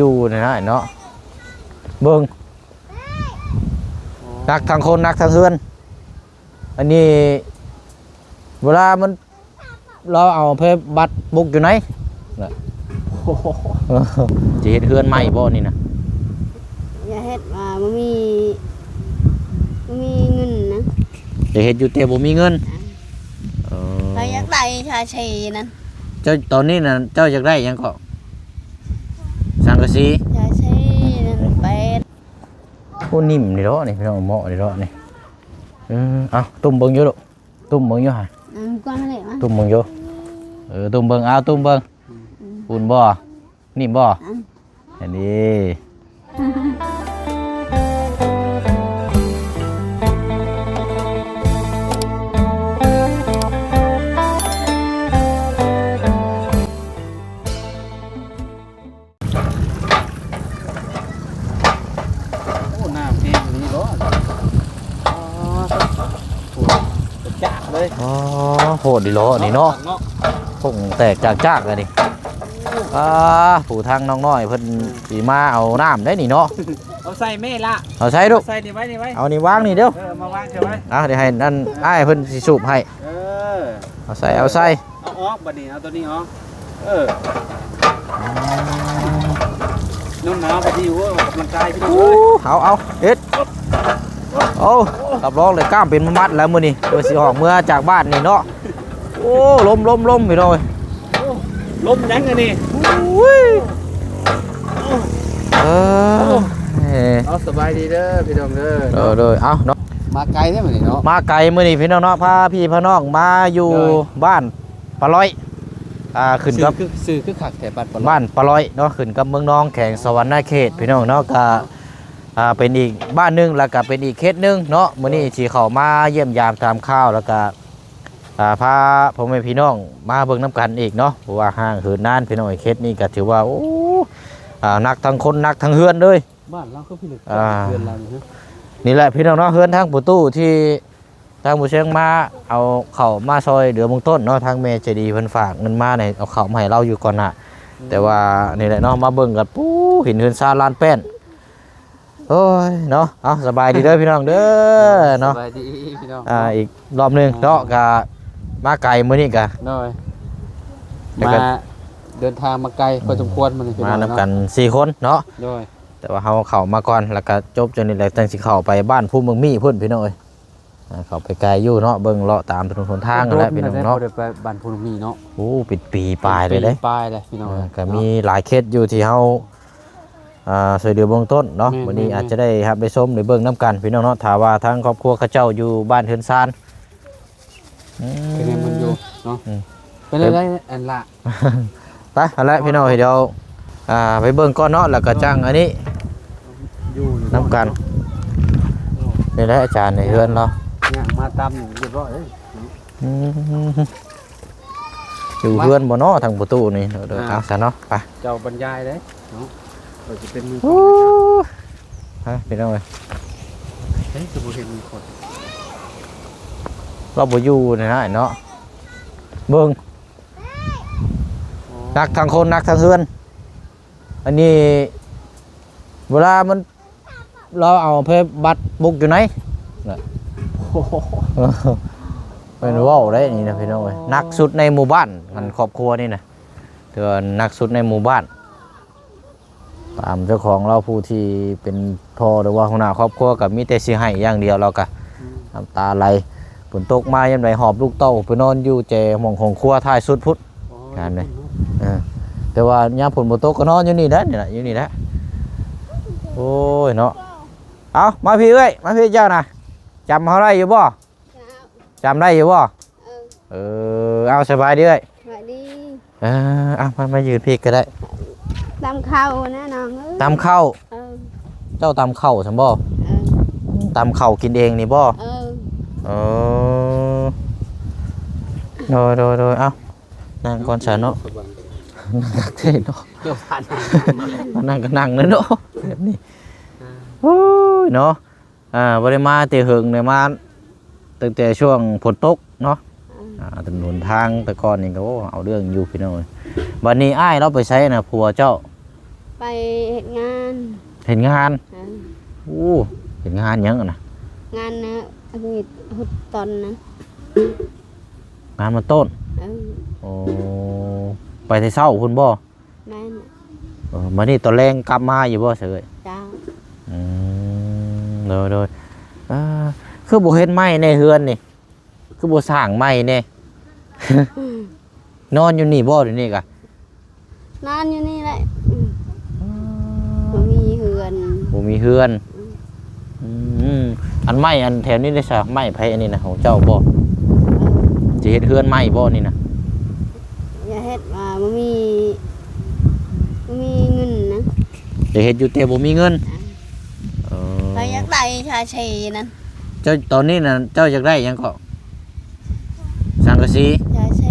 ຢູ່ນີ້ນະເນາະ ເບິ່ງ ໜັກທັງຄົນ ໜັກທັງເຮືອນ. ອັນນີ້ເວລາມັນ ລາວເອົາໄປບັດປຸກຢູ່ໃນນະ. ໂອ້ໂຫ ເອີ ຈະເຮັດເຮືອນໃໝ່ບໍ່ນີ້ນະ? ຢ່າເຮັດວ່າບໍ່ມີ ບໍ່ມີເງິນນະ. ຈະເຮັດຢູ່ແຕ່ບໍ່ມີເງິນ. ອ່າ ເອີ ຂ້ອຍຢາກໄດ້ຊາເຊນັ້ນ. ເຈົ້າ ຕອນນີ້ນະ ເຈົ້າຢາກໄດ້ຫຍັງເກາະ? ສັງກະສີ ຊາເຊນັ້ນແປດ. ໂອ້ ນິ້ມນີ້ເດາະນີ້ ພີ່ນ້ອງ ເໝາະນີ້ເດາະນີ້. ເອີ ເອົາ ຕຸ້ມເບິ່ງຢູ່ລູກ. ຕຸ້ມເບິ່ງຢູ່ຫະ ອືມ ກ່ອນຫັ້ນແຫຼະ ຕຸ້ມເບິ່ງຢູ່. ເອີ ຕຸ້ມເບິ່ງ ເອົາ ຕຸ້ມເບິ່ງ. ອືມ ອຸ່ນບໍ່? ນິ້ມບໍ່? ອືມ ອັນນີ້ ໂອ້ ນ້ຳແຮງອີ່ຫຼີເນາະ. ອໍ ໂຫດຈັກເລີຍ. ອໍ ໂຫດອີ່ຫຼີເນາະ ນີ້ເນາະ ເນາະ ຜົ້ງແຕກຈາກໆ ອັນນີ້. ອໍ ຜູ້ທາງນ້ອງນ້ອຍເພິ່ນ ອືມ ຊິມາເອົານ້ຳໄດ໋ນີ້ເນາະ. ເອົາໃສ່ແມ່ລະ ເອົາໃສ່ລູກ ເອົາໃສ່ນີ້ໄວ້ ນີ້ໄວ້ ເອົານີ້ວາງນີ້ເດີ. ເອີ ເອົາມາວາງໃສ່ໄວ້. ອ່າ ດຽວໃຫ້ອັນ ອ່າ ອ້າຍເພິ່ນຊິສູບໃຫ້. ເອີ ເອົາໃສ່ ເອົາໃສ່ ເອົາອອກບັດນີ້ ເອົາໂຕນີ້ອອກ. ເອີ ໜາວໆ ກະດີ ອອກກຳລັງກາຍພີ່ນ້ອງເອີຍ. ເອົາ ເອົາ ເຮັດ ໂອ້ ຮັບຮອງເລີຍ ກ້າມເປັນມັດແລ້ວມື້ນີ້ ເພື່ອຊິອອກເມືອຈາກບ້ານນີ້ເນາະ. ໂອ້ ລົມ ລົມ ລົມ ພີ່ນ້ອງເອີຍ. ໂອ້ ລົມຫຍັງອັນນີ້? ອຸ້ຍ ເອີ ເອົາ ສະບາຍດີເດີພີ່ນ້ອງເດີ. ເອີ ໂດຍ ເອົາເນາະ ມາໄກເດ້ມື້ນີ້ເນາະ ມາໄກມື້ນີ້ພີ່ນ້ອງເນາະ. ພາພີ່ພານ້ອງມາຢູ່ ໂດຍ ບ້ານ ປາລ້ອຍ ອ່າ ຂຶ້ນກັບ ຊື່ຄື ຊື່ຄືຄັກແທ້ ບ້ານປາລ້ອຍ ບ້ານປາລ້ອຍເນາະ ຂຶ້ນກັບເມືອງນອງ ແຂວງສະຫວັນນະເຂດ ພີ່ນ້ອງເນາະ. ກະ ອ່າ ເປັນອີກບ້ານໜຶ່ງ ແລ້ວກະເປັນອີກເຂດໜຶ່ງເນາະ. ມື້ນີ້ ໂດຍ ຊິເຂົ້າມາຢ້ຽມຢາມຖາມຂ່າວ ແລ້ວກະ ອ່າ ພາພໍ່ແມ່ພີ່ນ້ອງມາເບິ່ງນຳກັນອີກເນາະ ເພາະວ່າຫ່າງເຫີນນານ ພີ່ນ້ອງເອີຍ. ເຂດນີ້ກະຖືວ່າ ໂອ້ ອ່າ ໜັກທັງຄົນ ໜັກທັງເຮືອນເລີຍ. ບ້ານລາວຄືພິລຶກ ອ່າ ເຮືອນລາວນີ້ ນີ້ແຫຼະພີ່ນ້ອງເນາະ ເຮືອນທາງປະຕູທີ່ ທາງຜູ້ຊຽງມາເອົາເຂົ້າມາຊ່ອຍເຫຼືອເບື້ອງຕົ້ນເນາະ. ທາງແມ່ໃຈດີເພິ່ນຝາກເງິນມາໃຫ້ເອົາເຂົ້າມາໃຫ້ລາວຢູ່ກ່ອນນະ. ອືມ ແຕ່ວ່ານີ້ແຫຼະເນາະ ມາເບິ່ງກັນ ປູ້ ເຫັນເຮືອນຊານລານແປ້ນ. ໂອ້ຍເນາະ ເອົາ ສະບາຍດີເດີພີ່ນ້ອງເດີເນາະ. ສະບາຍດີພີ່ນ້ອງ ອ່າ ເນາະ ອີກລອບໜຶ່ງເນາະ ອ່າ ກະມາໄກມື້ນີ້ກະ ໂດຍ ແລ້ວກະ ມາເດີນທາງມາໄກພໍສົມຄວນມື້ນີ້ ມານຳກັນ ພີ່ນ້ອງເນາະ ສີ່ຄົນເນາະ. ໂດຍ ແຕ່ວ່າເຮົາເຂົ້າມາກ່ອນ ແລ້ວກະຈົບຈັ່ງນີ້ ແລ້ວຈັ່ງຊິເຂົ້າໄປບ້ານພູເມືອງມີ້ພຸ້ນ ພີ່ນ້ອງເອີຍ. ອ່າ ເຂົ້າໄປໄກຢູ່ເນາະ ເບິ່ງເລາະຕາມຖະໜົນຫົນທາງຫັ້ນແຫຼະພີ່ນ້ອງເນາະ. ບໍ່ໄດ້ໄປບ້ານພູເມືອງມີ້ເນາະ. ໂອ້ ເປັນປີປາຍເລີຍເດ້ ເປັນປີປາຍແລ້ວພີ່ນ້ອງ. ອ່າ ກະມີ ເນາະ ຫຼາຍເຂດຢູ່ທີ່ເຮົາ ອ່າ ຊ່ວຍເຫຼືອເບື້ອງຕົ້ນເນາະ. ແມ່ນ ມື້ນີ້ ແມ່ນ ອາດຈະໄດ້ຮັບໄດ້ຊົມໄດ້ເບິ່ງນຳກັນພີ່ນ້ອງເນາະ ຖ້າວ່າທາງຄອບຄົວເຂົາເຈົ້າຢູ່ບ້ານເຮືອນຊານ. ອືມ ເປັນຫຍັງມັນຢູ່ເນາະ. ອືມ ເປັນໄດ້ອັນລະ ໄປ ຫັ້ນແຫຼະພີ່ນ້ອງ ດຽວ ອ່າ ໄປເບິ່ງກ່ອນເນາະ ແລ້ວກະຈັ່ງອັນນີ້ ຢູ່ ຢູ່ນຳກັນ. ນີ້ແຫຼະອາຈານໃນເຮືອນລາວ ຍ່າງມາຕາມນີ້ຮຽບຮ້ອຍເລີຍ. ອືມ ຢູ່ເຮືອນບໍ່ເນາະ ທາງປະຕູນີ້. ໂດຍ ອ່າ ເອົາຊະເນາະ ໄປ ເຈົ້າບັນຍາຍເດ້ເນາະ ຂ້ອຍຊິເປັນມືກອງ. ໂອ້ ຮະ ພີ່ນ້ອງເອີຍ ເຮີ້ຍ ຄືບໍ່ເຫັນມີຄົນ ລາວບໍ່ຢູ່ນີ້ນະເນາະ. ເບິ່ງ ໂອ້ ໜັກທັງຄົນ ໜັກທັງເຮືອນ. ອັນນີ້ເວລາມັນ ລາວເອົາໄປບັດປຸກຢູ່ໃນນະ. ໂອ້ໂຫ ແມ່ນເວົ້າໄດ້ນີ້ນະພີ່ນ້ອງເອີຍ ໜັກສຸດໃນໝູ່ບ້ານ ອັນຄອບຄົວນີ້ນະ ຖືວ່າໜັກສຸດໃນໝູ່ບ້ານ. ຕາມເຈົ້າຂອງລາວ ຜູ້ທີ່ເປັນພໍ່ ຫຼືວ່າຫົວໜ້າຄອບຄົວ ກໍມີແຕ່ຊິໄຫ້ຢ່າງດຽວ ລາວກໍ ອືມ ນ້ຳຕາໄຫຼ. ຝົນຕົກມາຍາມໃດ ຫອບລູກເຕົ້າໄປນອນຢູ່ແຈຫ້ອງ ຫ້ອງຄົວທ້າຍສຸດພຸ້ນ. ໂອ້ຍ ງານນີ້ ເອີ ແຕ່ວ່າຍາມຝົນບໍ່ຕົກກໍນອນຢູ່ນີ້ແຫຼະ ນີ້ລະ ຢູ່ນີ້ແຫຼະ. ໂອ້ຍເນາະ ເອົາ ມາພີ້ເອື້ອຍ ມາພີ້ເຈົ້ານະ ຈຳເຮົາໄດ້ຢູ່ບໍ່? ເຈົ້າ ຈຳໄດ້ຢູ່ບໍ່? ເອີ ເອີ ເອົາ ສະບາຍດີເອື້ອຍ ສະບາຍດີ. ເອີ ເອົາ ມາ ມາຢືນພີ້ກໍໄດ້ ຕຳເຂົ້ານະນ້ອງເອີຍ ຕຳເຂົ້າ. ເອີ ເຈົ້າຕຳເຂົ້າຊັ້ນບໍ່? ເອີ ຕຳເຂົ້າກິນເອງນີ້ບໍ່? ເອີ ເອີ ໂດຍ ໂດຍ ໂດຍ ເອົາ ນັ່ງກ່ອນຊະເນາະ ນັ່ງຄັກແທ້ເນາະ ນັ່ງກໍນັ່ງແລ້ວເນາະ ແບບນີ້. ເອີ ໂອ້ຍເນາະ ອ່າ ບໍ່ໄດ້ມາແຕ່ເຫິງເດ້ ມາຕັ້ງແຕ່ຊ່ວງຝົນຕົກເນາະ. ອືມ ອ່າ ຖະໜົນທາງແຕ່ກ່ອນນີ້ກໍ ໂອ້ ເອົາເລື່ອງຢູ່ພີ່ນ້ອງເອີຍ. ບັດນີ້ອ້າຍລາວໄປໃສນະ ຜົວເຈົ້າ? ໄປເຮັດງານ. ເຮັດງານ? ເອີ. ໂອ້ ເຮັດງານຫຍັງຫັ້ນນະ? ງານນະ ເຮັດ ເຮັດຕົ້ນນະ. ງານມັນຕົ້ນ? ເອີ. ໂອ້ ໄປແຕ່ເຊົ້າພຸ້ນບໍ່? ແມ່ນ. ເອີ ບາດນີ້ຕອນແລງກັບມາຢູ່ບໍ່ຊະເອີຍ? ເຈົ້າ. ອືມ ໂດຍໆ. ເອີ ຄືບໍ່ເຮັດໃໝ່ແດ່ເຮືອນນີ້? ຄືບໍ່ສ້າງໃໝ່ແດ່? ນອນຢູ່ນີ້ບໍ່ດຽວນີ້ກະ? ນອນຢູ່ນີ້ແຫຼະ. ອືມ ບໍ່ມີເຮືອນ. ບໍ່ມີເຮືອນ. ອືມ ອືມ ອັນໄມ້ອັນແຖວນີ້ໄດ້ຊະ? ໄມ້ໃຜອັນນີ້ນະ? ຂອງເຈົ້າບໍ່? ເອີ. ຊິເຮັດເຮືອນໃໝ່ບໍ່ນີ້ນະ? ຢາກເຮັດວ່າບໍ່ມີ ບໍ່ມີເງິນນະ. ຢາກເຮັດຢູ່ແຕ່ບໍ່ມີເງິນ. ອ່າ ເອີ ຂ້ອຍຢາກໄດ້ຊາເຊນັ້ນ. ເຈົ້າ ຕອນນີ້ນະ ເຈົ້າຢາກໄດ້ຫຍັງເກາະ? ສັງກະສີ? ຊາເຊ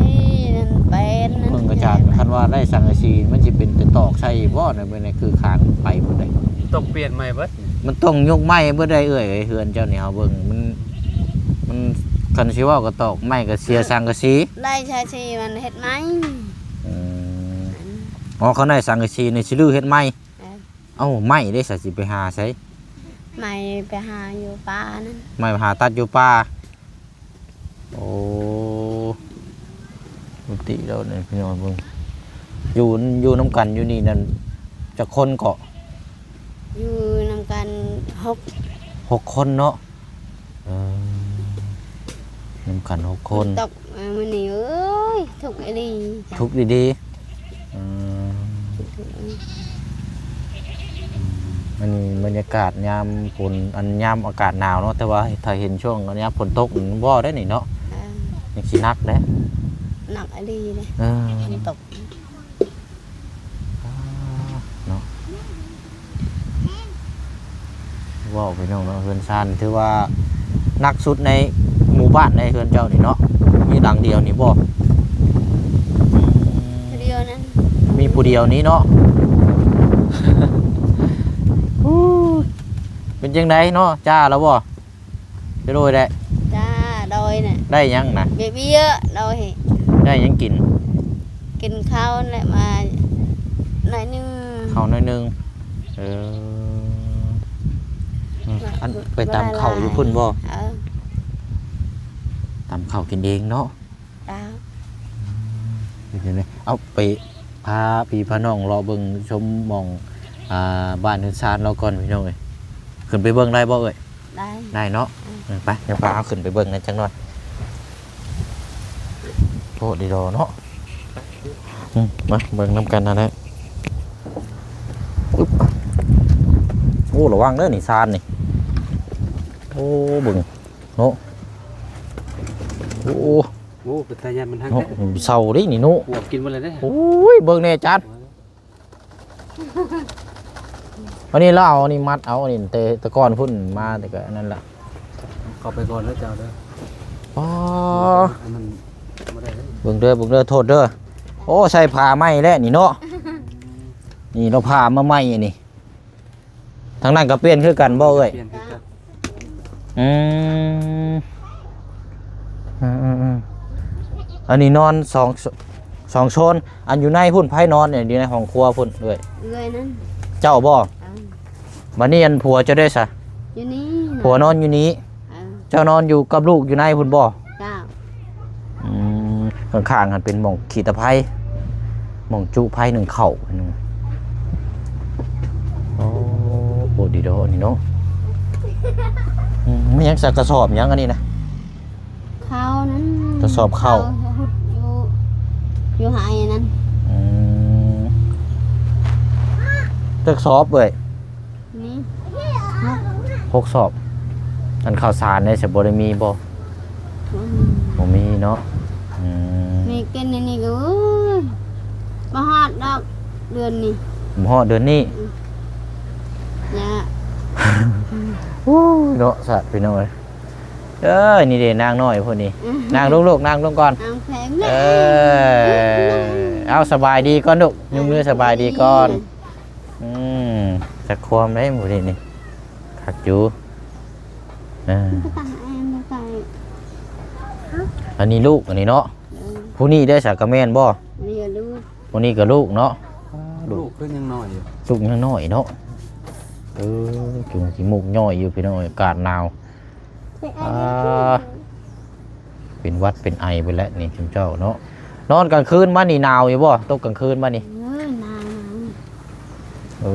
ນັ້ນແປນນັ້ນ. ເບິ່ງກະຈານ ຄັນວ່າໄດ້ສັງກະສີ ມັນຊິເປັນແຕ່ຕອກໃສ່ບໍ່ນະ? ເບິ່ງໃນຄືຄາງໄປພຸ້ນໃດ໋. ຕ້ອງປ່ຽນໃໝ່ເບິດ. ມັນຕ້ອງຍົກໃໝ່ເບິດໃດ໋ເອື້ອຍເອີຍ. ເຮືອນເຈົ້ານີ້ເຮົາເບິ່ງ ມັນ ມັນ ຄັນຊິເວົ້າກະຕອກໃໝ່ກະເສຍສັງກະສີ. ໄດ້ຊາເຊມັນເຮັດໃໝ່. ອືມ ອໍ ຄັນໄດ້ສັງກະສີນີ້ຊິຮື້ເຮັດໃໝ່. ເອີ. ເອົ້າ ໄມ້ເດ້ຊະ ຊິໄປຫາໃສ? ໄມ້ໄປຫາຢູ່ປ່ານັ້ນ. ໄມ້ໄປຫາຕັດຢູ່ປ່າ. ໂອ້ ປົກກະຕິແລ້ວນີ້ພີ່ນ້ອງເບິ່ງ ຢູ່ ຢູ່ນຳກັນຢູ່ນີ້ນັ້ນຈັກຄົນເກາະ? ຢູ່ນຳກັນຫົກ ຫົກຄົນເນາະ. ເອີ ນຳກັນຫົກຄົນ. ຝົນຕົກມາມື້ນີ້ ເອີຍ ທຸກອີ່ຫຼີ. ທຸກອີ່ຫຼີ. ອືມ ອັນນີ້ບັນຍາກາດຍາມຝົນ ອັນຍາມອາກາດໜາວເນາະ ແຕ່ວ່າຖ້າເຫັນຊ່ວງຍາມຝົນຕົກນີ້ບໍ່ໄດ້ນີ້ເນາະ. ເອີ ຍັງຊິໜັກເດ້ ໜັກອີ່ຫຼີເດ້. ເອີ ຝົນຕົກ ອ່າ ເນາະ ເວົ້າໄປນ້ອງເນາະ ເຮືອນຊານຖືວ່າໜັກສຸດໃນໝູ່ບ້ານໃດ໋ ເຮືອນເຈົ້ານີ້ເນາະ. ມີຫຼັງດຽວນີ້ບໍ່? ຜູ້ດຽວນັ້ນ ມີຜູ້ດຽວນີ້ເນາະ. ເປັນຈັ່ງໃດເນາະ ຈ້າແລ້ວບໍ່? ໂດຍແຫຼະ ຈ້າ ໂດຍນະ. ໄດ້ຫຍັງນະ? ເບເບຍ ໂດຍ. ໄດ້ຫຍັງກິນ? ກິນເຂົ້າແຫຼະ ມາໜ້ອຍໜຶ່ງ. ເຂົ້າໜ້ອຍໜຶ່ງ. ເອີ ອັນ ໄປຕຳເຂົ້າຢູ່ພຸ້ນບໍ່? ເອີ ຕຳເຂົ້າກິນເອງເນາະ. ເຈົ້າ. ເອົາໄປພາພີ່ພານ້ອງເລາະເບິ່ງຊົມໝ່ອງ ອ່າ ບ້ານເຮືອນຊານລາວກ່ອນພີ່ນ້ອງເອີຍ. ຂຶ້ນໄປເບິ່ງໄດ້ບໍ່ເອີຍ? ໄດ້ ໄດ້ເນາະ. ເອີ ເອີ ໄປ ດຽວພາເຮົາຂຶ້ນໄປເບິ່ງນຳຈັກໜ່ອຍ. ໂອ້ ດີດອເນາະ. ອືມ ມາເບິ່ງນຳກັນຫັ້ນແຫຼະ. ອຶບ ໂອ້ ລະວັງເດີນີ້ຊານນີ້. ໂອ້ ເບິ່ງເນາະ. ໂອ້ ໂອ້ ເປັນຕາຢ້ານມັນຮັກເນາະ. ເສາເດ້ນີ້ເນາະ ປວກກິນໝົດເລີຍເດ້. ໂອ້ຍ ເບິ່ງແດ່ຈານ. ອັນນີ້ລາວເອົາອັນນີ້ມັດເອົາ ອັນນີ້ແຕ່ ແຕ່ກ່ອນພຸ້ນມາ ແຕ່ກະອັນນັ້ນລະ. ເຂົ້າໄປກ່ອນເດີເຈົ້າເດີ. ອໍ ອັນນັ້ນບໍ່ໄດ້ເດີ. ເບິ່ງເດີ ເບິ່ງເດີ ໂທດເດີ. ໂອ້ ໃສ່ຜ້າໃໝ່ແລ້ວນີ້ເນາະ. ນີ້ລາວຜ້າມາໃໝ່ອັນນີ້. ທາງນັ້ນກະປ່ຽນຄືກັນບໍ່ເອື້ອຍ? ປ່ຽນຄືກັນ. ອືມ ເອີໆໆ ອັນນີ້ນອນສອງ ສອງໂຊນ. ອັນຢູ່ໃນພຸ້ນໃຜນອນ? ຢູ່ໃນຫ້ອງຄົວພຸ້ນເອື້ອຍ. ເອື້ອຍນັ້ນ. ເຈົ້າບໍ່? ເອີ. ບາດນີ້ອັນຜົວເຈົ້າເດ້ຊະ? ຢູ່ນີ້. ຜົວນອນຢູ່ນີ້. ເອີ. ເຈົ້ານອນຢູ່ກັບລູກຢູ່ໃນພຸ້ນບໍ່? ເຈົ້າ. ອືມ ຂ້າງໆຫັ້ນເປັນໝ່ອງຂີ້ຕະໄພ ໝ່ອງຈຸໄຟໜຶ້ງເຂົ້າ. ໂອ້ ໂຫ ດີເນາະ ອັນນີ້ເນາະ. ອືມ ມີຫຍັງໃສ່ກະສອບຫຍັງອັນນີ້ນະ? ເຂົ້ານັ້ນ ກະສອບເຂົ້າ ເຂົ້າ ເຂົ້າຢູ່ ຢູ່ໄຮ່ນັ້ນ. ອືມ ຈັກສອບເອີຍ? ນີ້ ຫົກສອບ. ອັນເຂົ້າສານນີ້ຊິບໍ່ໄດ້ມີບໍ່? ບໍ່ມີ ບໍ່ມີເນາະ. ອືມ ນີ້ກິນອັນນີ້ກະ ໂອ້ຍ ບໍ່ຮອດດອກເດືອນນີ້. ບໍ່ຮອດເດືອນນີ້? ອືມ ຍາກ. ໂອ້ຍ ເນາະ ສາດ ພີ່ນ້ອງເອີຍ. ເອີ ນີ້ເດ້ ນາງນ້ອຍຜູ້ນີ້. ອືມ ນັ່ງລົງລູກ ນັ່ງລົງກ່ອນ. ເອີ ເອົາ ສະບາຍດີກ່ອນລູກ ຍົກມືສະບາຍດີກ່ອນ. ອືມ ຈັກຄວາມໄດ້ມື້ນີ້ນີ້ ຄັກຢູ່. ເອີ ອັນນີ້ລູກ ອັນນີ້ເນາະ. ເອີ ຜູ້ນີ້ໄດ້ສາກະແມ່ນບໍ່? ນີ້ກະລູກ ຜູ້ນີ້ກະລູກເນາະ. ອໍ ລູກຄືຍັງນ້ອຍຢູ່ ລູກຍັງນ້ອຍເນາະ. ເອີ ຈຸງຂີ້ມູກຍ້ອຍຢູ່ພີ່ນ້ອງເອີຍ ອາກາດໜາວ. ອ່າ ເປັນຫວັດເປັນໄອເບິດແລ້ວນີ້ຊຸມເຈົ້າເນາະ. ນອນກາງຄືນມານີ້ໜາວຢູ່ບໍ່? ຕົກກາງຄືນມານີ້ ເອີ ໜາວ ເອີ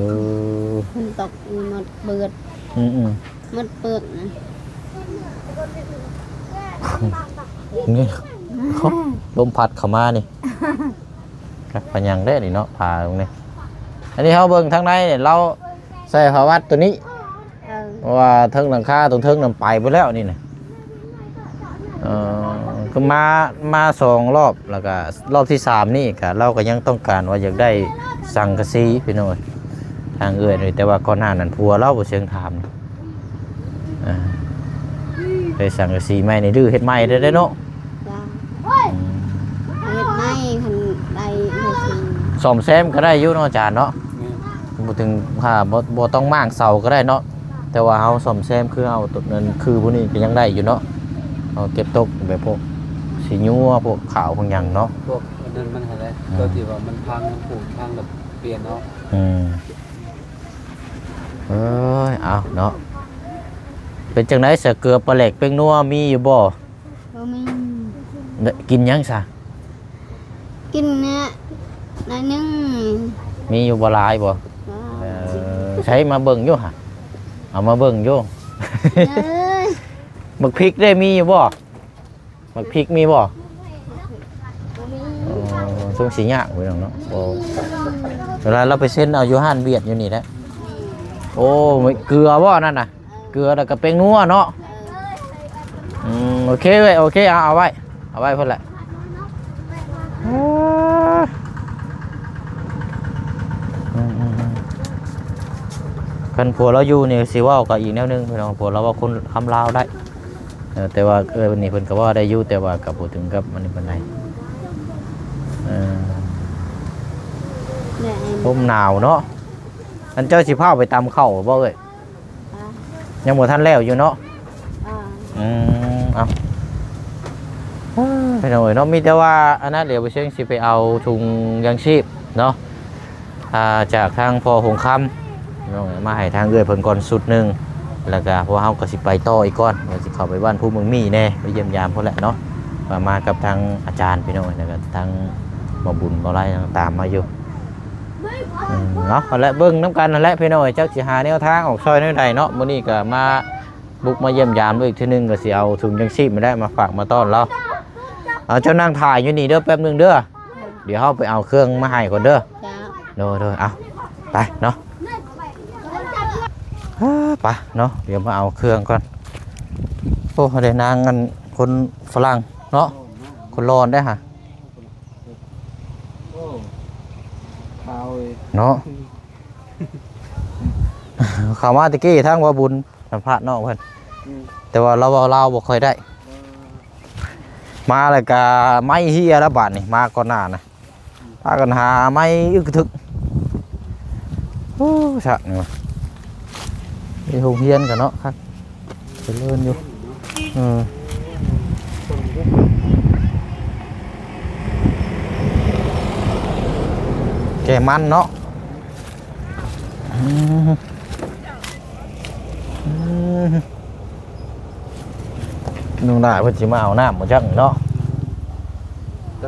ຝົນຕົກໝົດເບີດ ອືມໆ ໝົດເປີກນະ ນີ້ ລົມພັດເຂົ້າມານີ້ ຈັກເປັນຫຍັງແທ້ນີ້ເນາະ ຜ້າຕົງນີ້. ອັນນີ້ເຮົາເບິ່ງທາງໃນນີ້ ລາວໃສ່ຜ້າວັດຕົວນີ້ ເອີ ເພາະວ່າເທິງຫຼັງຄາຕົງເທິງນັ້ນໄປເບິດແລ້ວນີ້ນະ. ເອີ ຄືມາ ມາສອງລອບ ແລ້ວກະລອບທີສາມນີ້ກະ ລາວກະຍັງຕ້ອງການວ່າຢາກໄດ້ສັງກະສີພີ່ນ້ອງເອີຍ ທາງເອື້ອຍນີ້. ແຕ່ວ່າກ່ອນໜ້ານັ້ນຜົວລາວບໍ່ເຊີງຖາມ ອ່າ ໄດ້ສັງກະສີໃໝ່ນີ້ ຫຼືເຮັດໃໝ່ໄດ້ເນາະ. ເຮັດໃໝ່ຄັນໄດ້ ສ້ອມແຊມກໍໄດ້ຢູ່ເນາະອາຈານເນາະ. ແມ່ນ ບໍ່ເຖິງ ຖ້າບໍ່ ບໍ່ຕ້ອງມ້າງເສົາກໍໄດ້ເນາະ. ແຕ່ວ່າເຮົາສ້ອມແຊມ ຄືເຮົາຕົວນັ້ນ ຄືພວກນີ້ກໍຍັງໄດ້ຢູ່ເນາະ. ເຮົາເກັບຕົກແບບພວກສີຍົວ ພວກຂາວ ພວກຫຍັງເນາະ. ພວກອັນນັ້ນມັນຫັ້ນແຫຼະ ອືມ ຕົວທີ່ວ່າມັນພັງ ມັນຜຸພັງກໍປ່ຽນເອົາ. ອືມ ເອີຍ ເອົາເນາະ. ເປັນຈັ່ງໃດສະ ເກືອປາແຫຼກແປ້ງນົວມີຢູ່ບໍ່? ບໍ່ມີ. ກິນຫຍັງຊະ? ກິນແນ່ໜ້ອຍໜຶ່ງ. ມີຢູ່ບໍ່ຫຼາຍບໍ່? ບໍ່. ເອີ ໃຊ້ມາເບິ່ງຢູ່ຫະ ເອົາມາເບິ່ງຢູ່. ເອີຍ ໝາກພິກເດ້ ມີຢູ່ບໍ່? ໝາກພິກມີບໍ່? ບໍ່ມີ. ອໍ ສົງຊິຍາກພີ່ນ້ອງເນາະ. ບໍ່ ເວລາລາວໄປເຊັນເອົາຢູ່ຮ້ານຫວຽດຢູ່ນີ້ແຫຼະ. ໂອ້ ເກືອບໍ່ນັ້ນນະ? ເກືອແລ້ວກໍແປ້ງນົວເນາະ. ເອີ ອືມ ໂອເຄເວີ້ຍ ໂອເຄ ເອົາ ເອົາໄວ້ ເອົາໄວ້ພຸ້ນແຫຼະ. ເອີ ອືມໆໆ ຄັນຜົວລາວຢູ່ນີ້ຊິເວົ້າກໍອີກແນວໜຶ່ງພີ່ນ້ອງ ຜົວລາວເວົ້າຄົນ ຄຳລາວໄດ້. ເອີ ແຕ່ວ່າ ເອີ ນີ້ເພິ່ນກໍເວົ້າໄດ້ຢູ່ ແຕ່ວ່າກໍບໍ່ເຖິງກັບອັນນີ້ປານໃດ. ເອີ ແມ່ນ ລົມໜາວເນາະ. ອັນເຈົ້າຊິພາໄປຕຳເຂົ້າບໍ່ເອີຍ? ອ່າ ຍັງບໍ່ທັນແລ້ວຢູ່ເນາະ. ອ່າ ອືມ ເອົາ ເອີຍ ພີ່ນ້ອງເອີຍເນາະ ມີແຕ່ວ່າອັນນັ້ນ ດຽວບໍ່ເຊີງຊິໄປເອົາຖົງຢາງຊີບເນາະ ອ່າ ຈາກທາງພໍ່ຫົງຄຳເນາະ ມາໃຫ້ທາງເອື້ອຍເພິ່ນກ່ອນຊຸດໜຶ່ງ. ແລ້ວກະພວກເຮົາກໍຊິໄປຕໍ່ອີກກ່ອນ ວ່າຊິເຂົ້າໄປບ້ານພູເມືອງມີແດ່ ໄປຢ້ຽມຢາມພຸ້ນແຫຼະເນາະ ວ່າມາກັບທາງອາຈານພີ່ນ້ອງ ແລ້ວກະທາງໝໍບຸນ ໝໍໄລ ຕາມມາຢູ່. ອືມ ເນາະ ຫັ້ນແຫຼະ ເບິ່ງນຳກັນຫັ້ນແຫຼະພີ່ນ້ອງເອີຍ ຈັກຊິຫາແນວທາງອອກຊ່ອຍແນວໃດເນາະ. ມື້ນີ້ກໍມາບຸກມາຢ້ຽມຢາມອີກເທື່ອໜຶ່ງ ກໍຊິເອົາຖົງຢາງຊີບນີ້ແຫຼະມາຝາກມາຕ້ອນລາວ. ເອົາ ເຈົ້ານັ່ງຖ້າຢູ່ນີ້ເດີ ແປັບໜຶ່ງເດີ ດຽວເຮົາໄປເອົາເຄື່ອງມາໃຫ້ກ່ອນເດີ. ເຈົ້າ ໂດຍໆ ເອົາ ໄປເນາະ ໄປເນາະ ດຽວມາເອົາເຄື່ອງກ່ອນ. ໂອ້ ໄດ້ນາງອັນຄົນຝຣັ່ງເນາະ ຄົນຫຼໍ່ໄດ໋ຫະ. ໂອ້ ຂາວເອີຍ ເນາະ ເຂົ້າມາແຕ່ກີ້ທາງບ່າວບຸນສຳພາດນ້ອງເພິ່ນ ອືມ ແຕ່ວ່າລາວເວົ້າລາວບໍ່ຄ່ອຍໄດ້. ເອີ ມາແລ້ວກະໄມ້ເຮຍແລ້ວບາດນີ້ ມາກ່ອນໜ້ານະ ອືມ ພາກັນຫາໄມ້ອຶກກະທຶກ. ໂອ້ ຊະນີ້ວ່າ ມີໂຮງຮຽນກັນເນາະ ຄັກ ຈະເລີນຢູ່. ເອີ ແກ່ມັນເນາະ. ອືມ ອືມ ນ້ອງດາເພິ່ນຊິມາເອົານ້ຳບໍ່ຈັກເນາະ.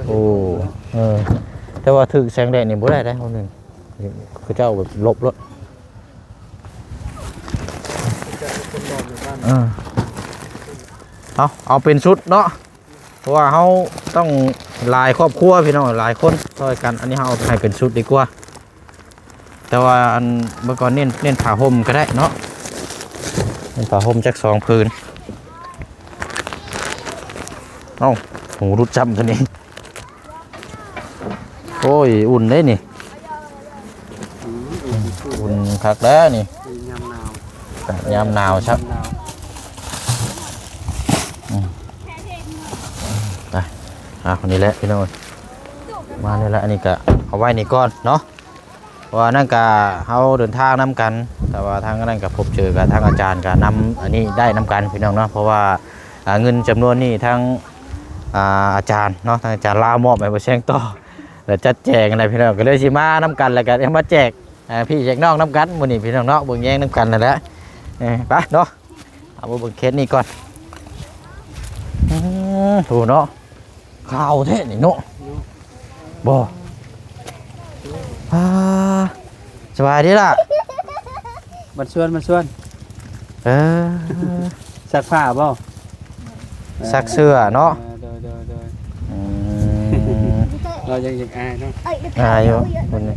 ໂອ້ ເອີ ແຕ່ວ່າຖືກແສງແດດນີ້ບໍ່ໄດ້ເດ້ ເຮົານີ້ ເຂົາເຈົ້າແບບຫຼົບໂລດ. ເອີ ເອົາ ເອົາເປັນຊຸດເນາະ ເພາະວ່າເຮົາຕ້ອງຫຼາຍຄອບຄົວພີ່ນ້ອງ ຫຼາຍຄົນຊ່ອຍກັນ. ອັນນີ້ເຮົາເອົາໃຫ້ເປັນຊຸດດີກວ່າ ແຕ່ວ່າອັນເບິ່ງກ່ອນ ເນັ້ນ ເນັ້ນຜ້າຫົ່ມກໍໄດ້ເນາະ ເນັ້ນຜ້າຫົ່ມຈັກສອງຜືນ. ເອົ້າ ຫູຫຼຸດຈ້ຳຕົວນີ້. ໂອ້ຍ ອຸ່ນເດ້ນີ້ ອືມ ອຸ່ນຄັກແລ້ວນີ້ ຍາມໜາວ ຍາມໜາວຊະ ຍາມໜາວ. ອືມ ໄປ ອ່ະ ນີ້ແຫຼະພີ່ນ້ອງ ປະມານນີ້ແຫຼະ. ອັນນີ້ກະເອົາໄວ້ນີ້ກ່ອນເນາະ ເພາະວ່ານັ້ນກະເຮົາເດີນທາງນຳກັນ ແຕ່ວ່າທາງນັ້ນກະພົບເຈີກັບທາງອາຈານ ກະນຳອັນນີ້ໄດ້ນຳກັນພີ່ນ້ອງເນາະ. ເພາະວ່າ ອ່າ ເງິນຈຳນວນນີ້ທາງ ອ່າ ອາຈານເນາະ ທາງອາຈານລາວມອບໃຫ້ບໍ່ແຊງຕໍ່ ແລ້ວຈັດແຈງຫັ້ນແຫຼະພີ່ນ້ອງ ກໍເລີຍຊິມານຳກັນ ແລ້ວກໍມາແຈກ ອ່າ ພີ່ແຈກນ້ອງນຳກັນ ມື້ນີ້ພີ່ນ້ອງເນາະ ເບິ່ງແຍງນຳກັນນັ້ນແຫຼະ. ເອີ ໄປເນາະ ເອົາມາເບິ່ງເຂດນີ້ກ່ອນ. ອືມ ໂຫເນາະ ຂາວແທ້ນີ້ເນາະ ເນາະ ບໍ່ ອ່າ ສະບາຍດີລະ ມາຊວນ ມາຊວນ ເອີ ຊັກຜ້າບໍ່? ຊັກເສື້ອເນາະ ເອີ ໂດຍ ໂດຍ ໂດຍ ອືມ ເຮົາຍັງ ຍັງອາຍເນາະ ອາຍຢູ່ຄົນນີ້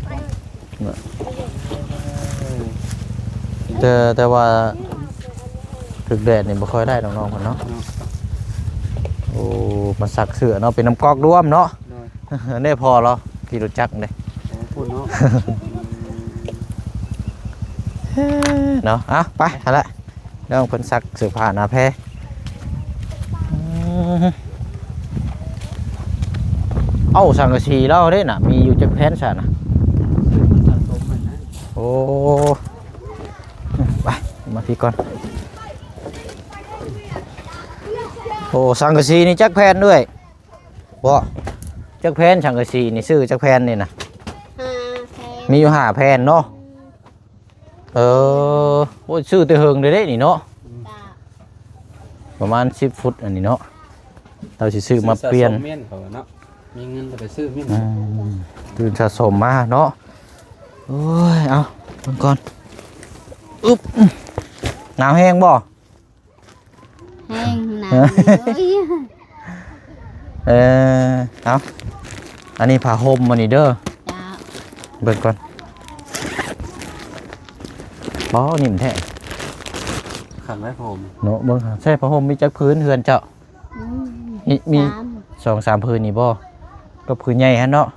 ແຕ່ ແຕ່ວ່າຖືກແດດນີ້ບໍ່ຄ່ອຍໄດ້ດອກນ້ອງເພິ່ນເນາະ ເນາະ ໂອ້ ມາຊັກເສື້ອເນາະ ເປັນນ້ຳກອກລວມເນາະ ໂດຍ ແນ່ພໍລາວຂີ່ລົດຈັກເດ້ ໂອ້ ພຸ້ນເນາະ ເນາະ ເອົາໄປຫັ້ນລະ ນ້ອງເພິ່ນຊັກເສື້ອຜ້າໜ້າແພ ອືມ ເອົ້າ ສັງກະສີລາວເດ້ນະ ມີຢູ່ຈັກແຜ່ນຊະນະ? ຊື້ມາສະສົມຫັ້ນນະ ໂອ້ ໄປ ມາພີ້ກ່ອນ ໂອ້ ສັງກະສີນີ້ຈັກແຜ່ນເອື້ອຍ? ບໍ່ ຈັກແຜ່ນສັງກະສີນີ້ ຊື້ຈັກແຜ່ນນີ້ນະ? ຫ້າແຜ່ນ ມີຢູ່ຫ້າແຜ່ນເນາະ ເອີ ໂອ້ຍ ຊື້ແຕ່ເຫິງເດ້ນີ້ເນາະ ປະມານສິບຟຸດອັນນີ້ເນາະ ລາວຊິຊື້ມາປ່ຽນ ຊື້ສະສົມແມ່ນເຂົາວ່າເນາະ ມີເງິນກໍໄປຊື້ແມ່ນ ອືມ ຕື່ມສະສົມມາເນາະ ໂອ້ຍ ເອົາເບິ່ງກ່ອນ ອຶບ ໜາວແຮງບໍ່? ແຮງໜາວເລີຍ ເອີ ເອົາ ອັນນີ້ຜ້າຫົ່ມອັນນີ້ເດີ ເຈົ້າ ເບິ່ງກ່ອນ ບໍ່ ນິ້ມແທ້ ຄັກໄດ໋ຜ້າຫົ່ມ ເນາະ ເບິ່ງ ໃຊ້ຜ້າຫົ່ມມີຈັກຜືນເຮືອນເຈົ້າ? ອືມ ມີ ມີສາມ ສອງສາມຜືນນີ້ບໍ່? ກໍຜືນໃຫຍ່ຫັ້ນເນາະ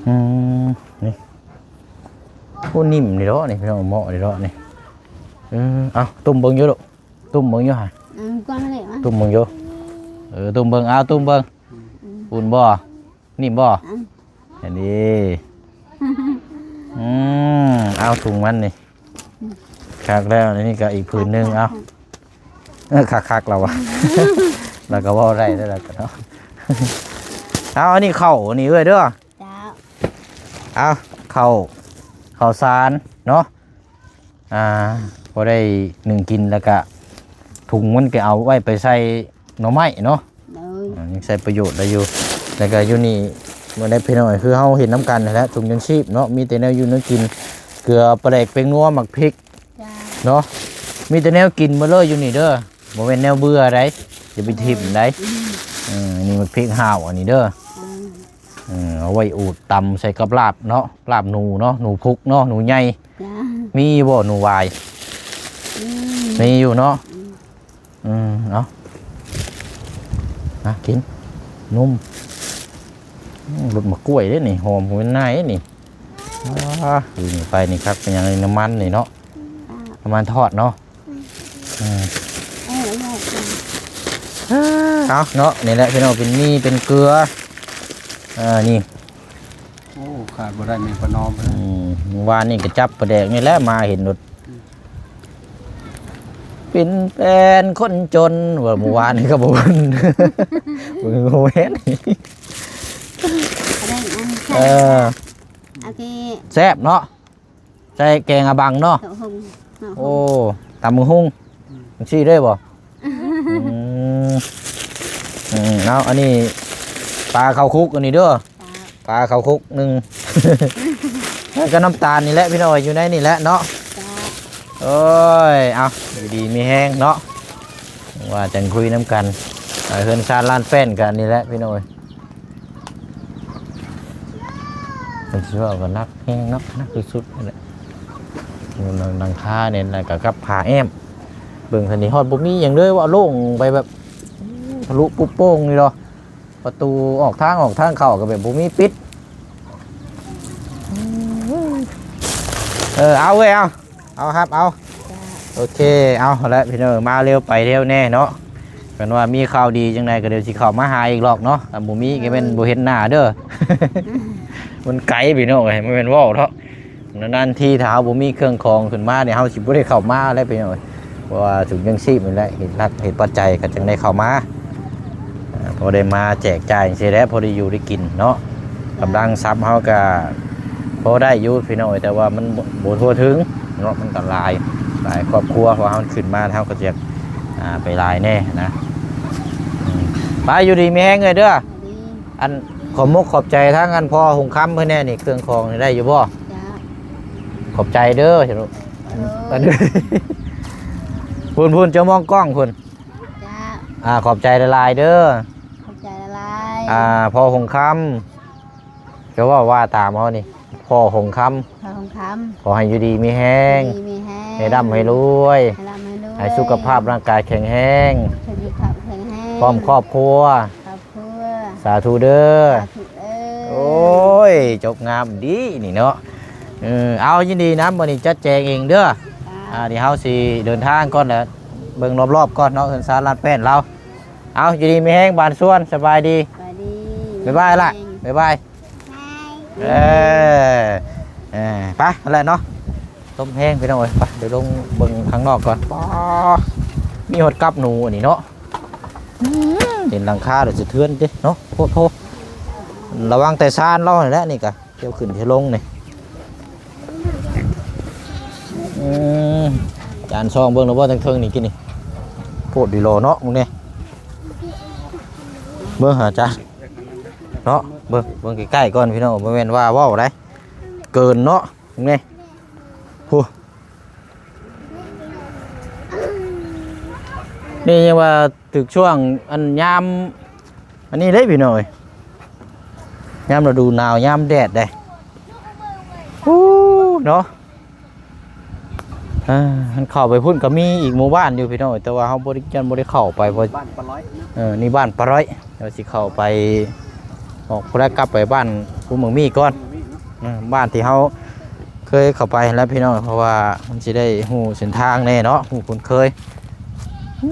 ອືມ ນີ້ ໂອ້ ນິ້ມນີ້ເດາະນີ້ ພີ່ນ້ອງ ເໝາະນີ້ເດາະນີ້ ເອີ ເອົາ ຕຸ້ມເບິ່ງຢູ່ລູກ ຕຸ້ມເບິ່ງຢູ່ຫະ ອືມ ກວ້າງເລີຍຫວະ ຕຸ້ມເບິ່ງຢູ່ ເອີ ຕຸ້ມເບິ່ງ ເອົາ ຕຸ້ມເບິ່ງ ອືມ ອຸ່ນບໍ່? ນິ້ມບໍ່? ອືມ ອັນນີ້ ອືມ ເອົາ ຖົງມັນນີ້ ຄັກແລ້ວ ອັນນີ້ກໍອີກຜືນໜຶ່ງ ເອົາ ເອີ ຄັກໆ ລາວວ່າ ລາວກໍເວົ້າໄດ້ແລ້ວລະເນາະ ເອົາ ອັນນີ້ເຂົ້າ ອັນນີ້ເອື້ອຍເດີ ເຈົ້າ ເອົາ ເຂົ້າ ເຂົ້າສານເນາະ ອ່າ ພໍໄດ້ໜຶ້ງກິນ ແລ້ວກະຖົງມັນກໍເອົາໄວ້ໄປໃສ່ໜໍ່ໄມ້ເນາະ ໂດຍ ອ່າ ຍັງໃຊ້ປະໂຫຍດໄດ້ຢູ່ ແລ້ວກໍຢູ່ນີ້ ມື້ໃດພີ່ນ້ອງ ຄືເຮົາເຫັນນຳກັນຫັ້ນແຫຼະ ຖົງຍັງຊີບເນາະ ມີແຕ່ແນວຢູ່ແນວກິນ ເກືອ ປາແດກ ແປ້ງນົວ ໝາກພິກ ເນາະ ມີແຕ່ແນວກິນໝົດເລີຍຢູ່ນີ້ເດີ ບໍ່ແມ່ນແນວເບື່ອໃດ ຢ່າໄປຖິ້ມໃດ ອືມ ເອີ ນີ້ໝາກພິກຫ້າວອັນນີ້ເດີ ອືມ ເອີ ເອົາໄວ້ອູດຕຳໃສ່ກັບລາບເນາະ ລາບໜູເນາະ ໜູພຸກເນາະ ໜູໃຫຍ່ ຈ້າ ມີບໍ່ໜູຫວາຍ? ອືມ ມີຢູ່ເນາະ ອືມ ອືມ ເອົາ ມາກິນ ນຸ່ມ ອືມ ລົດໝາກກ້ວຍເດ້ນີ້ ຫອມຫວນນາຍເດ້ນີ້ ອ້າ ຄືນີ້ໄປນີ້ຄັກ ເປັນຫຍັງນີ້ ນ້ຳມັນນີ້ເນາະ ນ້ຳມັນທອດເນາະ ອືມ ເອີ ເອົາເນາະ ນີ້ແຫຼະພີ່ນ້ອງ ເປັນໝີ່ ເປັນເກືອ ເອີ ນີ້ ໂອ້ ຂາດບໍ່ໄດ້ແມ່ນປານອມ ອືມ ມື້ວານນີ້ກໍຈັບປາແດກນີ້ແຫຼະ ມາເຫັນໂລດ ອືມ ເປັນແຟນຄົນຈົນ ວ່າມື້ວານນີ້ກໍບໍ່ເບິ່ງ ບໍ່ແມ່ນ ເອີ ໂອເຄ ແຊບເນາະ ໃສ່ແກງອະບັງເນາະ ໂອ້ ຕຳບັກຫຸ່ງ ອືມ ຈັ່ງຊີ້ເດ້ບໍ່? ອືມ ອືມ ເອົາ ອັນນີ້ປາເຂົ້າຄຸກ ອັນນີ້ເດີ ປາເຂົ້າຄຸກໜຶ່ງ ແລ້ວກໍນ້ຳຕານນີ້ແຫຼະພີ່ນ້ອງ ຢູ່ໃນນີ້ແຫຼະເນາະ ໂອ້ຍ ເອົາ ຢູ່ດີມີແຮງເນາະ ວ່າຈັ່ງຄຸຍນຳກັນ ເຮືອນຊານລ້ານແປ້ນກໍອັນນີ້ແຫຼະພີ່ນ້ອງ ເພິ່ນຊິເວົ້າກໍໜັກແຮງເນາະ ໜັກທີ່ສຸດນັ້ນແຫຼະ ຫຼັງຄານີ້ ແລ້ວກໍກັບຝາແອ້ມ ເບິ່ງຊັ້ນນີ້ຮອດບໍ່ມີຫຍັງເລີຍ ວ່າໂລ່ງໄປແບບທະລຸປຸໂປ່ງນີ້ດອກ ປະຕູອອກທາງ ອອກທາງເຂົ້າກໍແບບບໍ່ມີປິດ ເອີ ເອົາເວີຍ ເອົາ ເອົາ ຮັບເອົາ ໂອເຄ ເອົາແຫຼະພີ່ນ້ອງ ມາເລັວໄປເລັວແນ່ເນາະ ຄັນວ່າມີຂ່າວດີຈັ່ງໃດກໍດຽວຊິເຂົ້າມາຫາອີກລອກເນາະ ຄັນບໍ່ມີກໍແມ່ນບໍ່ເຫັນໜ້າເດີ ມັນໄກພີ່ນ້ອງເອີຍ ບໍ່ແມ່ນເວົ້າເນາະ ນານໆທີຖ້າເຮົາບໍ່ມີເຄື່ອງຂອງຂຶ້ນມານີ້ ເຮົາຊິບໍ່ໄດ້ເຂົ້າມາແລ້ວພີ່ນ້ອງເອີຍ ເພາະວ່າຖົງຍັງຊີບນີ້ແຫຼະ ເຫດຫຼັກເຫດປັດໄຈກໍຈຶ່ງໄດ້ເຂົ້າມາ ອ່າ ພໍໄດ້ມາແຈກຈ່າຍຈັ່ງຊີ້ແຫຼະ ພໍໄດ້ຢູ່ໄດ້ກິນເນາະ ກຳລັງຊັບເຮົາກໍພໍໄດ້ຢູ່ພີ່ນ້ອງເອີຍ ແຕ່ວ່າມັນບໍ່ ບໍ່ທົ່ວເຖິງເນາະ ມັນກໍຫຼາຍ ຫຼາຍຄອບຄົວ ເພາະເຮົາຂຶ້ນມາ ເຮົາກໍຈະ ອ່າ ໄປຫຼາຍແດ່ນະ ອືມ ໄປ ຢູ່ດີມີແຮງເອີຍເດີ ອັນ ຂອບມຸກຂອບໃຈທາງອັນພໍ່ຫົງຄຳເພິ່ນແດ່ນີ້ ເຄື່ອງຂອງນີ້ໄດ້ຢູ່ບໍ່? ເຈົ້າ ຂອບໃຈເດີ ເອີ ອັນ ພຸ້ນໆ ເຈົ້າມອງກ້ອງພຸ້ນ ເຈົ້າ ອ່າ ຂອບໃຈຫຼາຍໆເດີ ຂອບໃຈຫຼາຍໆ ອ່າ ພໍ່ຫົງຄຳ ເຈົ້າເວົ້າວ່າຕາມເຮົານີ້ ພໍ່ຫົງຄຳ ພໍ່ຫົງຄຳ ຂໍໃຫ້ຢູ່ດີມີແຮງ ຢູ່ດີມີແຮງ ໃຫ້ຮ່ຳໃຫ້ລວຍ ໃຫ້ຮ່ຳໃຫ້ລວຍ ໃຫ້ສຸຂະພາບຮ່າງກາຍແຂງແຮງ ສຸຂະພາບແຂງແຮງ ພ້ອມຄອບຄົວ ຄອບຄົວ ສາທຸເດີ ສາທຸເດີ ໂອ້ຍ ຈົບງາມດີນີ້ເນາະ ເອີ ເອົາ ຍິນດີນຳ ມື້ນີ້ຈັດແຈງເອງເດີ ອ່າ ອ່າ ດຽວເຮົາຊິເດີນທາງກ່ອນແຫຼະ ເບິ່ງລອບໆກ່ອນເນາະ ເຮືອນຊານລາດແປ້ນລາວ ເອົາ ຢູ່ດີມີແຮງ ບານຊວນ ສະບາຍດີ ສະບາຍດີ ບາຍບາຍລະ ມີແຮງ ບາຍບາຍ ເອີ ເອີ ໄປຫັ້ນແຫຼະເນາະ ລົມແຮງພີ່ນ້ອງເອີຍ ໄປ ດຽວລົງເບິ່ງຂ້າງນອກກ່ອນ ປາ ມີຮອດກັບໜູອັນນີ້ເນາະ ອືມ ເຫັນຫຼັງຄາແລ້ວສະເທືອນເດ້ເນາະ ໂພດໂພ ລະວັງແຕ່ຊານລາວຫັ້ນແຫຼະ ນີ້ກະ ທ່ຽວຂຶ້ນທ່ຽວລົງນີ້ ອືມ ຈານສ່ອງເບິ່ງແລ້ວບໍ່ ທາງເທິງນີ້ ກິນນີ້ ໂພດດີຫຼໍເນາະ ມຶງນີ້ ເບິ່ງຫາຈານເນາະ ເບິ່ງ ເບິ່ງໃກ້ໆກ່ອນພີ່ນ້ອງ ບໍ່ແມ່ນວ່າເວົ້າໄດ ເກີນເນາະ ນີ້ ໂອ້ ນີ້ຍັງວ່າຖືກຊ່ວງອັນຍາມ ອັນນີ້ເດ້ພີ່ນ້ອງເອີຍ ຍາມລະດູໜາວ ຍາມແດດເດ້ ໂອ້ ເນາະ ອ່າ ຄັນເຂົ້າໄປພຸ້ນກໍມີອີກໝູ່ບ້ານຢູ່ພີ່ນ້ອງເອີຍ ແຕ່ວ່າເຮົາບໍ່ໄດ້ ຍັງບໍ່ໄດ້ເຂົ້າໄປ ເພາະ ບ້ານປາຮ້ອຍເນາະ ເອີ ນີ້ບ້ານປາຮ້ອຍ ແຕ່ວ່າຊິເຂົ້າໄປ ອອກພຸ້ນແຫຼະ ກັບໄປບ້ານພູເມືອງມີກ່ອນ ເອີ ບ້ານທີ່ເຮົາເຄີຍເຂົ້າໄປຫັ້ນແຫຼະພີ່ນ້ອງ ເພາະວ່າມັນຊິໄດ້ຮູ້ເສັ້ນທາງແດ່ເນາະ ຮູ້ຄຸ້ນເຄີຍ ອື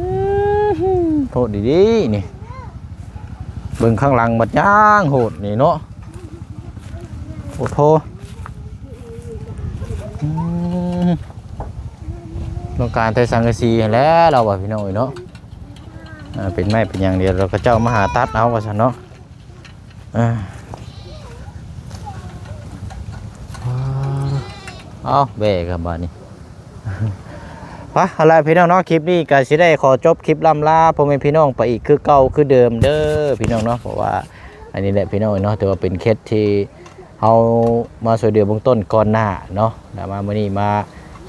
ມ ໂຫດດີໆນີ້ ເບິ່ງຂ້າງຫຼັງບັດຍ່າງໂຫດນີ້ເນາະ ໂອ້ໂຫ ອືມ ຕ້ອງການແຕ່ສັງກະສີຫັ້ນແຫຼະ ລາວວ່າພີ່ນ້ອງເອີຍເນາະ ອ່າ ເປັນໄມ້ເປັນຫຍັງ ດຽວເຂົາເຈົ້າມາຫາຕັດເອົາວ່າຊັ້ນເນາະ ອ່າ ເອົາແບກກັບບາດນີ້ ໄປ ເອົາລະພີ່ນ້ອງເນາະ ຄລິບນີ້ກໍຊິໄດ້ຂໍຈົບຄລິບລ່ຳລາພໍ່ແມ່ພີ່ນ້ອງໄປອີກຄືເກົ່າຄືເດີມເດີພີ່ນ້ອງເນາະ ເພາະວ່າອັນນີ້ແຫຼະພີ່ນ້ອງເນາະ ຖືວ່າເປັນເຂດທີ່ເຮົາມາຊ່ວຍເຫຼືອເບື້ອງຕົ້ນກ່ອນໜ້າເນາະ ແລ້ວມາມື້ນີ້ມາ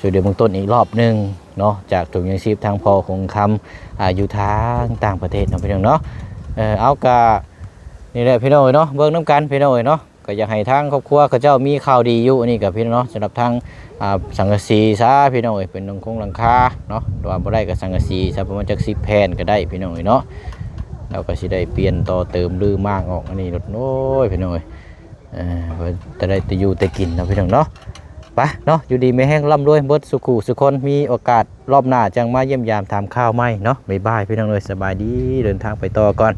ຊ່ວຍເຫຼືອເບື້ອງຕົ້ນອີກລອບໜຶ່ງເນາະ ຈາກຖົງຍັງຊີບທາງພໍ່ຄົງຄຳ ອ່າ ຢູ່ທາງຕ່າງປະເທດເນາະພີ່ນ້ອງເນາະ ເອີ ເອົາ ກະນີ້ແຫຼະພີ່ນ້ອງເອີຍເນາະ ເບິ່ງນຳກັນພີ່ນ້ອງເອີຍເນາະ ກໍຢາກໃຫ້ທາງຄອບຄົວເຂົາເຈົ້າມີຂ່າວດີຢູ່ ອັນນີ້ກໍພີ່ນ້ອງເນາະ ສຳລັບທາງ ອ່າ ສັງກະສີຊະພີ່ນ້ອງເອີຍ ເປັນຫຼັງຄົງຫຼັງຄາເນາະ ຫຼືວ່າບໍ່ໄດ້ກໍສັງກະສີຊະ ປະມານຈັກສິບແຜ່ນກໍໄດ້ພີ່ນ້ອງເອີຍເນາະ ແລ້ວກໍຊິໄດ້ປ່ຽນຕໍ່ເຕີມຮື້ມ້າງອອກ ອັນນີ້ໂອ້ຍພີ່ນ້ອງເອີຍ ເອີ ເພິ່ນຈະໄດ້ແຕ່ຢູ່ແຕ່ກິນເນາະພີ່ນ້ອງເນາະ ໄປເນາະ ຢູ່ດີມີແຮງ ລ່ຳລວຍເບິດສູ່ຄູ່ສູ່ຄົນ ມີໂອກາດລອບໜ້າຈັ່ງມາຢ້ຽມຢາມຖາມຂ່າວໃໝ່ເນາະ ບາຍບາຍພີ່ນ້ອງເອີຍ ສະບາຍດີ ເດີນທາງໄປຕໍ່ກ່ອນ.